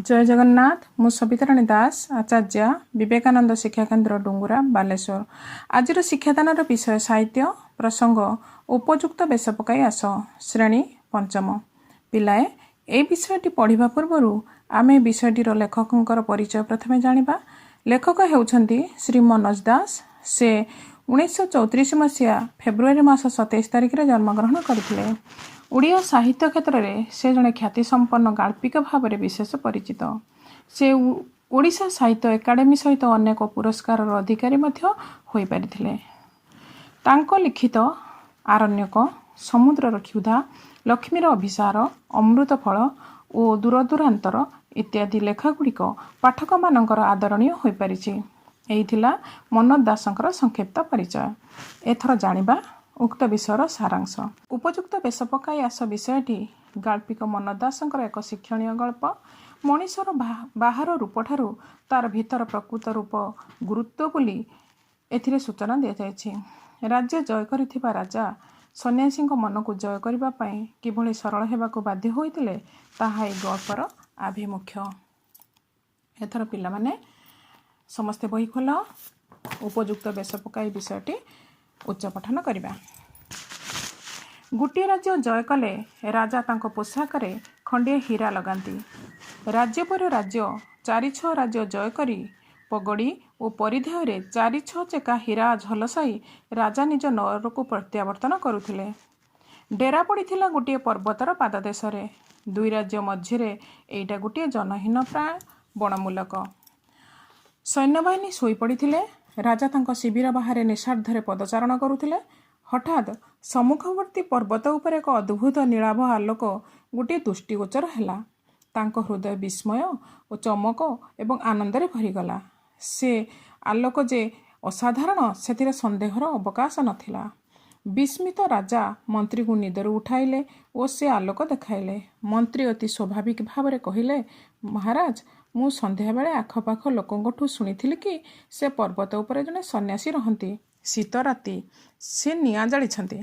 ଜୟ ଜଗନ୍ନାଥ। ମୁଁ ସବିତାରାଣୀ ଦାସ, ଆଚାର୍ଯ୍ୟ, ବିବେକାନନ୍ଦ ଶିକ୍ଷାକେନ୍ଦ୍ର, ଡୁଙ୍ଗୁରା, ବାଲେଶ୍ୱର। ଆଜିର ଶିକ୍ଷାଦାନର ବିଷୟ ସାହିତ୍ୟ, ପ୍ରସଙ୍ଗ ଉପଯୁକ୍ତ ବେଶ ପକାଇ ଆସ, ଶ୍ରେଣୀ ପଞ୍ଚମ। ପିଲାଏ, ଏହି ବିଷୟଟି ପଢ଼ିବା ପୂର୍ବରୁ ଆମେ ବିଷୟଟିର ଲେଖକଙ୍କର ପରିଚୟ ପ୍ରଥମେ ଜାଣିବା। ଲେଖକ ହେଉଛନ୍ତି ଶ୍ରୀ ମନୋଜ ଦାସ। ସେ 1934 ମସିହା ଫେବୃଆରୀ ମାସ 27 ତାରିଖରେ ଜନ୍ମଗ୍ରହଣ କରିଥିଲେ। ଓଡ଼ିଆ ସାହିତ୍ୟ କ୍ଷେତ୍ରରେ ସେ ଜଣେ ଖ୍ୟାତିସମ୍ପନ୍ନ ଗାଳ୍ପିକ ଭାବରେ ବିଶେଷ ପରିଚିତ। ସେ ଓଡ଼ିଶା ସାହିତ୍ୟ ଏକାଡେମୀ ସହିତ ଅନେକ ପୁରସ୍କାରର ଅଧିକାରୀ ମଧ୍ୟ ହୋଇପାରିଥିଲେ। ତାଙ୍କ ଲିଖିତ ଆରଣ୍ୟକ, ସମୁଦ୍ରର କ୍ଷୁଧା, ଲକ୍ଷ୍ମୀର ଅଭିସାର, ଅମୃତ ଫଳ ଓ ଦୂରଦୂରାନ୍ତର ଇତ୍ୟାଦି ଲେଖାଗୁଡ଼ିକ ପାଠକମାନଙ୍କର ଆଦରଣୀୟ ହୋଇପାରିଛି। ଏହି ଥିଲା ମନୋଜ ଦାସଙ୍କର ସଂକ୍ଷିପ୍ତ ପରିଚୟ। ଏଥର ଜାଣିବା ଉକ୍ତ ବିଷୟର ସାରାଂଶ। ଉପଯୁକ୍ତ ବେଶ ପକାଇ ଆସ ବିଷୟଟି ଗାଳ୍ପିକ ମନୋଜ ଦାସଙ୍କର ଏକ ଶିକ୍ଷଣୀୟ ଗଳ୍ପ। ମଣିଷର ବାହାର ରୂପଠାରୁ ତାର ଭିତର ପ୍ରକୃତ ରୂପ ଗୁରୁତ୍ୱ ବୋଲି ଏଥିରେ ସୂଚନା ଦିଆଯାଇଛି। ରାଜ୍ୟ ଜୟ କରିଥିବା ରାଜା ସନ୍ନ୍ୟାସୀଙ୍କ ମନକୁ ଜୟ କରିବା ପାଇଁ କିଭଳି ସରଳ ହେବାକୁ ବାଧ୍ୟ ହୋଇଥିଲେ, ତାହା ଏହି ଗଳ୍ପର ଆଭିମୁଖ୍ୟ। ଏଥର ପିଲାମାନେ ସମସ୍ତେ ବହି ଖୋଲ, ଉପଯୁକ୍ତ ବେଶ ପକାଇ ବିଷୟଟି ଉଚ୍ଚ ପଠନ କରିବା। ଗୋଟିଏ ରାଜ୍ୟ ଜୟ କଲେ ରାଜା ତାଙ୍କ ପୋଷାକରେ ଖଣ୍ଡିଏ ହୀରା ଲଗାନ୍ତି। ରାଜ୍ୟ ପରେ ରାଜ୍ୟ, ଚାରି ଛଅ ରାଜ୍ୟ ଜୟ କରି ପଗଡ଼ି ଓ ପରିଧେୟରେ ଚାରି ଛଅ ଚେକା ହୀରା ଝଲସାଇ ରାଜା ନିଜ ନଅରକୁ ପ୍ରତ୍ୟାବର୍ତ୍ତନ କରୁଥିଲେ। ଡେରା ପଡ଼ିଥିଲା ଗୋଟିଏ ପର୍ବତର ପାଦଦେଶରେ। ଦୁଇ ରାଜ୍ୟ ମଝିରେ ଏଇଟା ଗୋଟିଏ ଜନହୀନ ପ୍ରାୟ ବଣମୂଲକ। ସୈନ୍ୟବାହିନୀ ଶୋଇପଡ଼ିଥିଲେ। ରାଜା ତାଙ୍କ ଶିବିର ବାହାରେ ନିଶାର୍ଦ୍ଧରେ ପଦଚାରଣ କରୁଥିଲେ। ହଠାତ୍ ସମ୍ମୁଖବର୍ତ୍ତୀ ପର୍ବତ ଉପରେ ଏକ ଅଦ୍ଭୁତ ନୀଳାଭ ଆଲୋକ ଗୋଟିଏ ଦୃଷ୍ଟିଗୋଚର ହେଲା। ତାଙ୍କ ହୃଦୟ ବିସ୍ମୟ ଓ ଚମକ ଏବଂ ଆନନ୍ଦରେ ଭରିଗଲା। ସେ ଆଲୋକ ଯେ ଅସାଧାରଣ, ସେଥିରେ ସନ୍ଦେହର ଅବକାଶ ନଥିଲା। ବିସ୍ମିତ ରାଜା ମନ୍ତ୍ରୀଙ୍କୁ ନିଦରୁ ଉଠାଇଲେ ଓ ସେ ଆଲୋକ ଦେଖାଇଲେ। ମନ୍ତ୍ରୀ ଅତି ସ୍ୱାଭାବିକ ଭାବରେ କହିଲେ, ମହାରାଜ, ମୁଁ ସନ୍ଧ୍ୟାବେଳେ ଆଖପାଖ ଲୋକଙ୍କଠୁ ଶୁଣିଥିଲି କି ସେ ପର୍ବତ ଉପରେ ଜଣେ ସନ୍ନ୍ୟାସୀ ରହନ୍ତି। ଶୀତ ରାତି, ସେ ନିଆଁ ଜାଳିଛନ୍ତି।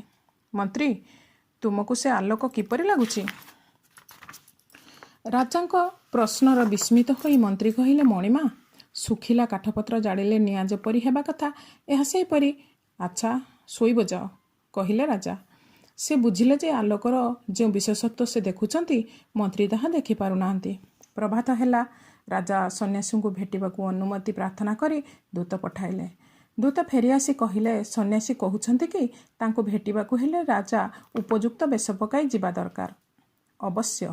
ମନ୍ତ୍ରୀ, ତୁମକୁ ସେ ଆଲୋକ କିପରି ଲାଗୁଛି? ରାଜାଙ୍କ ପ୍ରଶ୍ନର ବିସ୍ମିତ ହୋଇ ମନ୍ତ୍ରୀ କହିଲେ, ମଣିମା, ଶୁଖିଲା କାଠପତ୍ର ଜାଳିଲେ ନିଆଁ ଯେପରି ହେବା କଥା, ଏହା ସେହିପରି। ଆଚ୍ଛା, ଶୋଇବ ଯାଅ, କହିଲେ ରାଜା। ସେ ବୁଝିଲେ ଯେ ଆଲୋକର ଯେଉଁ ବିଶେଷତ୍ୱ ସେ ଦେଖୁଛନ୍ତି, ମନ୍ତ୍ରୀ ତାହା ଦେଖିପାରୁନାହାନ୍ତି। ପ୍ରଭାତ ହେଲା। ରାଜା ସନ୍ନ୍ୟାସୀଙ୍କୁ ଭେଟିବାକୁ ଅନୁମତି ପ୍ରାର୍ଥନା କରି ଦୂତ ପଠାଇଲେ। ଦୂତ ଫେରିଆସି କହିଲେ, ସନ୍ନ୍ୟାସୀ କହୁଛନ୍ତି କି ତାଙ୍କୁ ଭେଟିବାକୁ ହେଲେ ରାଜା ଉପଯୁକ୍ତ ବେଶ ପକାଇ ଯିବା ଦରକାର। ଅବଶ୍ୟ,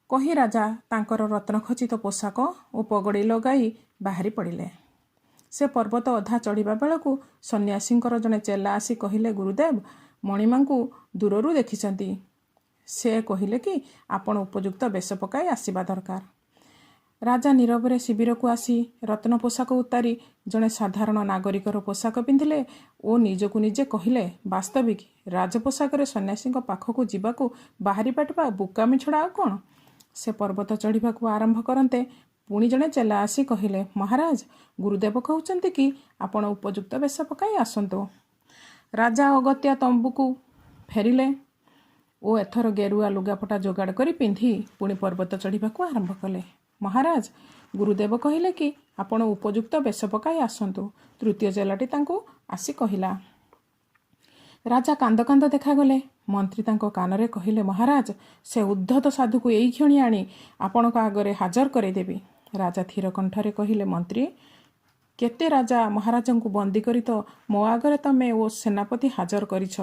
କହି ରାଜା ତାଙ୍କର ରତ୍ନଖଚିତ ପୋଷାକ ଓ ପଗଡ଼ି ଲଗାଇ ବାହାରି ପଡ଼ିଲେ। ସେ ପର୍ବତ ଅଧା ଚଢ଼ିବା ବେଳକୁ ସନ୍ନ୍ୟାସୀଙ୍କର ଜଣେ ଚେଲା ଆସି କହିଲେ, ଗୁରୁଦେବ ମଣିମାଙ୍କୁ ଦୂରରୁ ଦେଖିଛନ୍ତି। ସେ କହିଲେ କି ଆପଣ ଉପଯୁକ୍ତ ବେଶ ପକାଇ ଆସିବା ଦରକାର। ରାଜା ନୀରବରେ ଶିବିରକୁ ଆସି ରତ୍ନ ପୋଷାକ ଉତାରି ଜଣେ ସାଧାରଣ ନାଗରିକର ପୋଷାକ ପିନ୍ଧିଲେ ଓ ନିଜକୁ ନିଜେ କହିଲେ, ବାସ୍ତବିକ ରାଜପୋଷାକରେ ସନ୍ନ୍ୟାସୀଙ୍କ ପାଖକୁ ଯିବାକୁ ବାହାରିବାଟା ବୋକାମି ଛଡ଼ା ଆଉ କ'ଣ? ସେ ପର୍ବତ ଚଢ଼ିବାକୁ ଆରମ୍ଭ କରନ୍ତେ ପୁଣି ଜଣେ ଚେଲା ଆସି କହିଲେ, ମହାରାଜ, ଗୁରୁଦେବ କହୁଛନ୍ତି କି ଆପଣ ଉପଯୁକ୍ତ ବେଶ ପକାଇ ଆସନ୍ତୁ। ରାଜା ଅଗତ୍ୟା ତମ୍ବୁକୁ ଫେରିଲେ ଓ ଏଥର ଗେରୁଆ ଲୁଗାପଟା ଯୋଗାଡ଼ କରି ପିନ୍ଧି ପୁଣି ପର୍ବତ ଚଢ଼ିବାକୁ ଆରମ୍ଭ କଲେ। ମହାରାଜ, ଗୁରୁଦେବ କହିଲେ କି ଆପଣ ଉପଯୁକ୍ତ ବେଶ ପକାଇ ଆସନ୍ତୁ, ତୃତୀୟ ଚେଲାଟି ତାଙ୍କୁ ଆସି କହିଲା। ରାଜା କାନ୍ଦ କାନ୍ଦ ଦେଖାଗଲେ। ମନ୍ତ୍ରୀ ତାଙ୍କ କାନରେ କହିଲେ, ମହାରାଜ, ସେ ଉଦ୍ଧତ ସାଧୁକୁ ଏଇକ୍ଷଣି ଆଣି ଆପଣଙ୍କ ଆଗରେ ହାଜର କରାଇଦେବି। ରାଜା ଧୀର କଣ୍ଠରେ କହିଲେ, ମନ୍ତ୍ରୀ, କେତେ ରାଜା ମହାରାଜାଙ୍କୁ ବନ୍ଦୀ କରି ତ ମୋ ଆଗରେ ତମେ ଓ ସେନାପତି ହାଜର କରିଛ।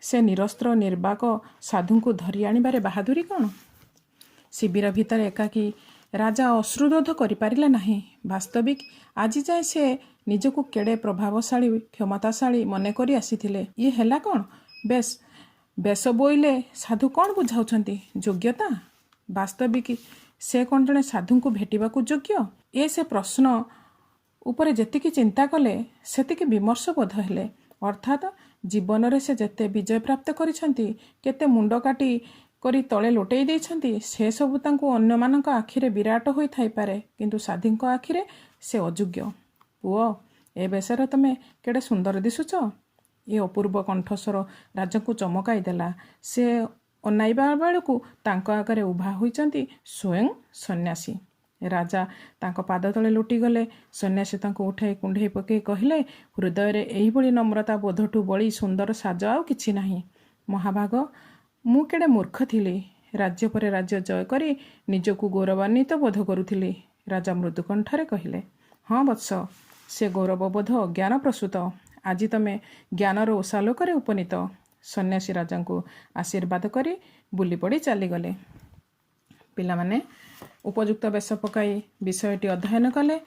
ସେ ନିରସ୍ତ୍ର ନିର୍ବାକ ସାଧୁଙ୍କୁ ଧରି ଆଣିବାରେ ବାହାଦୁରୀ କ'ଣ? ଶିବିର ଭିତରେ ଏକାକୀ ରାଜା ଅଶ୍ରୁରୋଧ କରିପାରିଲେ ନାହିଁ। ବାସ୍ତବିକ ଆଜି ଯାଏଁ ସେ ନିଜକୁ କେଡ଼େ ପ୍ରଭାବଶାଳୀ, କ୍ଷମତାଶାଳୀ ମନେ କରି ଆସିଥିଲେ। ଇଏ ହେଲା କ'ଣ? ବେଶ ବେଶ ବୋଇଲେ ସାଧୁ କ'ଣ ବୁଝାଉଛନ୍ତି? ଯୋଗ୍ୟତା? ବାସ୍ତବିକ ସେ କ'ଣ ଜଣେ ସାଧୁଙ୍କୁ ଭେଟିବାକୁ ଯୋଗ୍ୟ? ଏ ସେ ପ୍ରଶ୍ନ ଉପରେ ଯେତିକି ଚିନ୍ତା କଲେ, ସେତିକି ବିମର୍ଷ ବୋଧ ହେଲେ। ଅର୍ଥାତ୍ ଜୀବନରେ ସେ ଯେତେ ବିଜୟ ପ୍ରାପ୍ତ କରିଛନ୍ତି, କେତେ ମୁଣ୍ଡ କାଟି କରି ତଳେ ଲୋଟେଇ ଦେଇଛନ୍ତି, ସେସବୁ ତାଙ୍କୁ ଅନ୍ୟମାନଙ୍କ ଆଖିରେ ବିରାଟ ହୋଇଥାଇପାରେ, କିନ୍ତୁ ସାଧୁଙ୍କ ଆଖିରେ ସେ ଅଯୋଗ୍ୟ। ପୁଅ, ଏ ବେଶରେ ତମେ କେଡ଼େ ସୁନ୍ଦର ଦିଶୁଛ। ଏ ଅପୂର୍ବ କଣ୍ଠସ୍ୱର ରାଜାଙ୍କୁ ଚମକାଇ ଦେଲା। ସେ ଅନାଇବା ବେଳକୁ ତାଙ୍କ ଆଗରେ ଉଭା ହୋଇଛନ୍ତି ସ୍ୱୟଂ ସନ୍ନ୍ୟାସୀ। ରାଜା ତାଙ୍କ ପାଦ ତଳେ ଲୁଟିଗଲେ। ସନ୍ନ୍ୟାସୀ ତାଙ୍କୁ ଉଠାଇ କୁଣ୍ଢେଇ ପକାଇ କହିଲେ, ହୃଦୟରେ ଏହିଭଳି ନମ୍ରତା ବୋଧଠୁ ବଳି ସୁନ୍ଦର ସାଜ ଆଉ କିଛି ନାହିଁ। ମହାଭାଗ, ମୁଁ କେଡ଼େ ମୂର୍ଖ ଥିଲି। ରାଜ୍ୟ ପରେ ରାଜ୍ୟ ଜୟ କରି ନିଜକୁ ଗୌରବାନ୍ୱିତ ବୋଧ କରୁଥିଲି। ରାଜା ମୃଦୁକଣ୍ଠରେ କହିଲେ, ହଁ ବତ୍ସ, ସେ ଗୌରବବୋଧ ଅଜ୍ଞାନ ପ୍ରସୂତ। ଆଜି ତମେ ଜ୍ଞାନର ଓଷାଲୋକରେ ଉପନୀତ। ସନ୍ନ୍ୟାସୀ ରାଜାଙ୍କୁ ଆଶୀର୍ବାଦ କରି ବୁଲିପଡ଼ି ଚାଲିଗଲେ। ପିଲାମାନେ ଉପଯୁକ୍ତ ବେଶ ପକାଇ ବିଷୟଟି ଅଧ୍ୟୟନ କଲେ।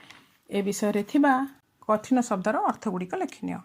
ଏ ବିଷୟରେ ଥିବା କଠିନ ଶବ୍ଦର ଅର୍ଥଗୁଡ଼ିକ ଲେଖିନିଅ।